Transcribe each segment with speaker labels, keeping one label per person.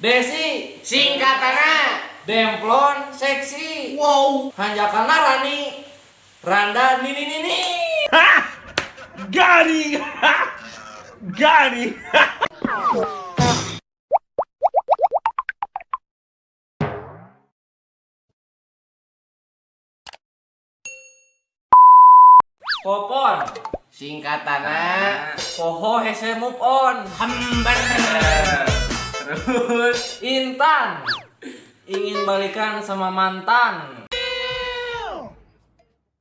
Speaker 1: Desi,
Speaker 2: Singkatanna
Speaker 1: Demplon seksi.
Speaker 2: Wow.
Speaker 1: Hanjakalna Rani. Randa nini nini.
Speaker 3: Got him! Got him!
Speaker 1: Popon,
Speaker 2: Singkatanna
Speaker 1: poho hese move on.
Speaker 2: Hember.
Speaker 1: Terus Intan, ingin balikan sama mantan.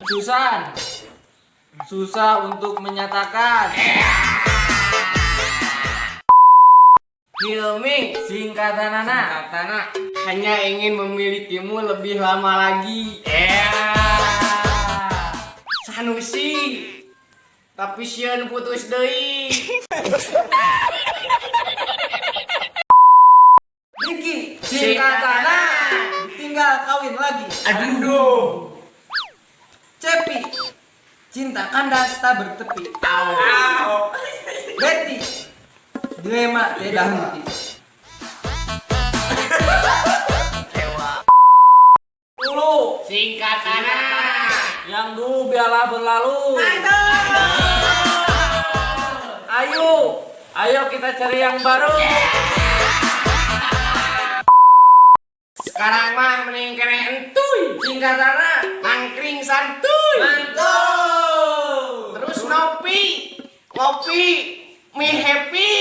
Speaker 1: Susan, susah untuk menyatakan.
Speaker 2: Hilmi.
Speaker 1: Singkatanana,
Speaker 2: Singkatanna hanya ingin memilikimu lebih lama lagi. Sanusi. Tapi sieun putus deui.
Speaker 4: Diki,
Speaker 1: Singkatanna
Speaker 4: tinggal kawin lagi.
Speaker 2: Aduh.
Speaker 4: Cepi, cinta kandas tak bertepi. Betty, dilema tidak henti.
Speaker 1: Dulu,
Speaker 2: Singkatanna
Speaker 1: yang dulu biarlah berlalu. Ayo, ayo kita cari yang baru.
Speaker 2: Sekarang mah mending kene entuy.
Speaker 1: Singkatanna,
Speaker 2: Nangkring santuy.
Speaker 1: mantul.
Speaker 2: Terus ngopi. Ngopi. Mi happy.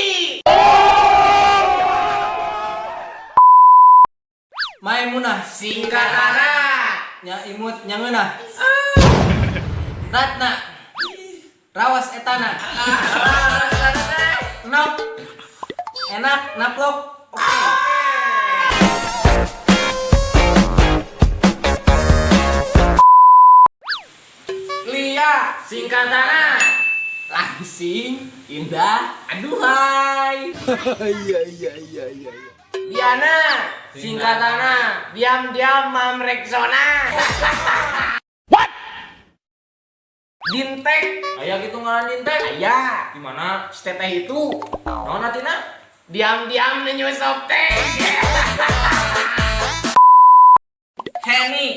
Speaker 4: Maimunah,
Speaker 2: Singkatanna
Speaker 4: nya imut nya ngeunah. Ratna, rawas etana. Nok, enak naplok. Oke.
Speaker 2: Lia.
Speaker 1: Singkatanna,
Speaker 2: Langsing indah aduhai.
Speaker 3: Iya.
Speaker 2: Diana.
Speaker 1: singkatanna,
Speaker 2: Diam-diam mam Rexona. What? Dintek.
Speaker 1: aya gitu ngaran Dintek.
Speaker 2: Aya.
Speaker 1: Gimana?
Speaker 2: Si teteh itu
Speaker 1: Naon artina?
Speaker 2: diam-diam menyusup teh.
Speaker 1: Henny,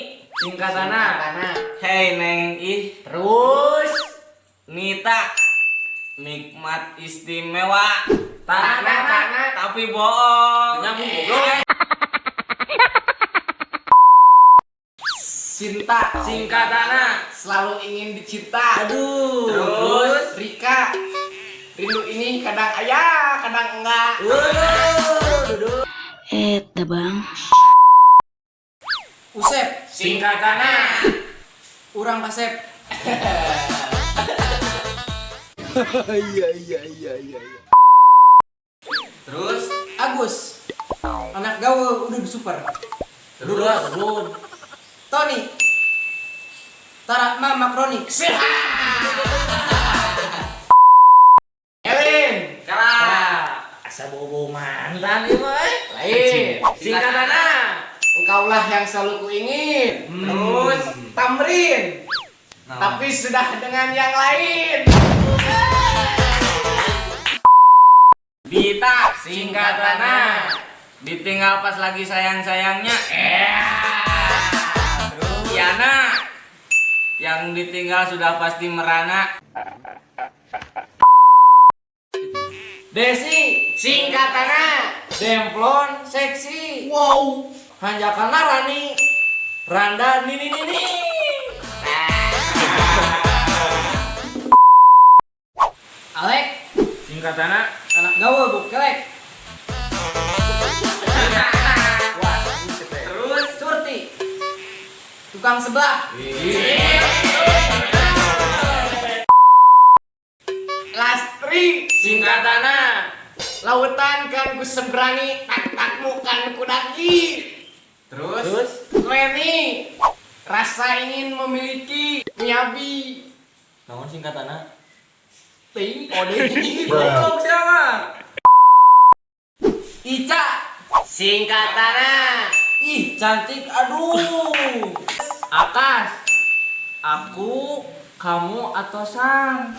Speaker 1: singkatanna,
Speaker 2: Singkatanna.
Speaker 1: Hey Neng ih.
Speaker 2: Terus
Speaker 1: Nita, nikmat istimewa.
Speaker 2: Tanah, tanah.
Speaker 1: Tapi bohong. Nyambung goblok.
Speaker 2: Sinta.
Speaker 1: Singkatanna,
Speaker 2: Selalu ingin dicinta.
Speaker 1: Aduh.
Speaker 2: Terus Rika. Rindu ini kadang ayah, kadang enggak.
Speaker 1: Waduh.
Speaker 5: Eta bang.
Speaker 4: Usep,
Speaker 1: Singkatanna,
Speaker 4: urang kasep.
Speaker 3: Iya.
Speaker 1: Terus
Speaker 4: Agus, anak gaul udah super.
Speaker 1: terus terus.
Speaker 4: Tony, Tara Mama Kronik.
Speaker 2: Elin.
Speaker 1: Kalah. Asa bobo mantan ieu mah. eh.
Speaker 2: Lain.
Speaker 1: Singkatanna,
Speaker 2: Engkaulah yang selalu kuingin. Terus Tamrin.
Speaker 1: Nah.
Speaker 2: Tapi sudah dengan yang lain.
Speaker 1: Dita, singkatanna, ditinggal pas lagi sayang-sayangnya. Terus Yana, yang ditinggal sudah pasti merana. Desi,
Speaker 2: Singkatanna
Speaker 1: Demplon seksi.
Speaker 2: Wow.
Speaker 1: Hanjakalna Rani. Randa nini nini.
Speaker 4: Alek,
Speaker 1: Singkatanna,
Speaker 4: anak gaul bukelek.
Speaker 1: terus
Speaker 4: Surti, tukang sebelah.
Speaker 2: Lastri.
Speaker 1: Singkatanna,
Speaker 2: Lautan kan ku seberangi, tak-takmu kan ku daki.
Speaker 1: terus
Speaker 2: Leni. Rasa ingin memiliki Miyabi.
Speaker 1: Naon singkatanna?
Speaker 2: Ting kode.
Speaker 1: Goblok siapa?
Speaker 4: Ica,
Speaker 2: Singkatanna
Speaker 1: Ih, cantik aduh. Akas. Aku, kamu atau Sang.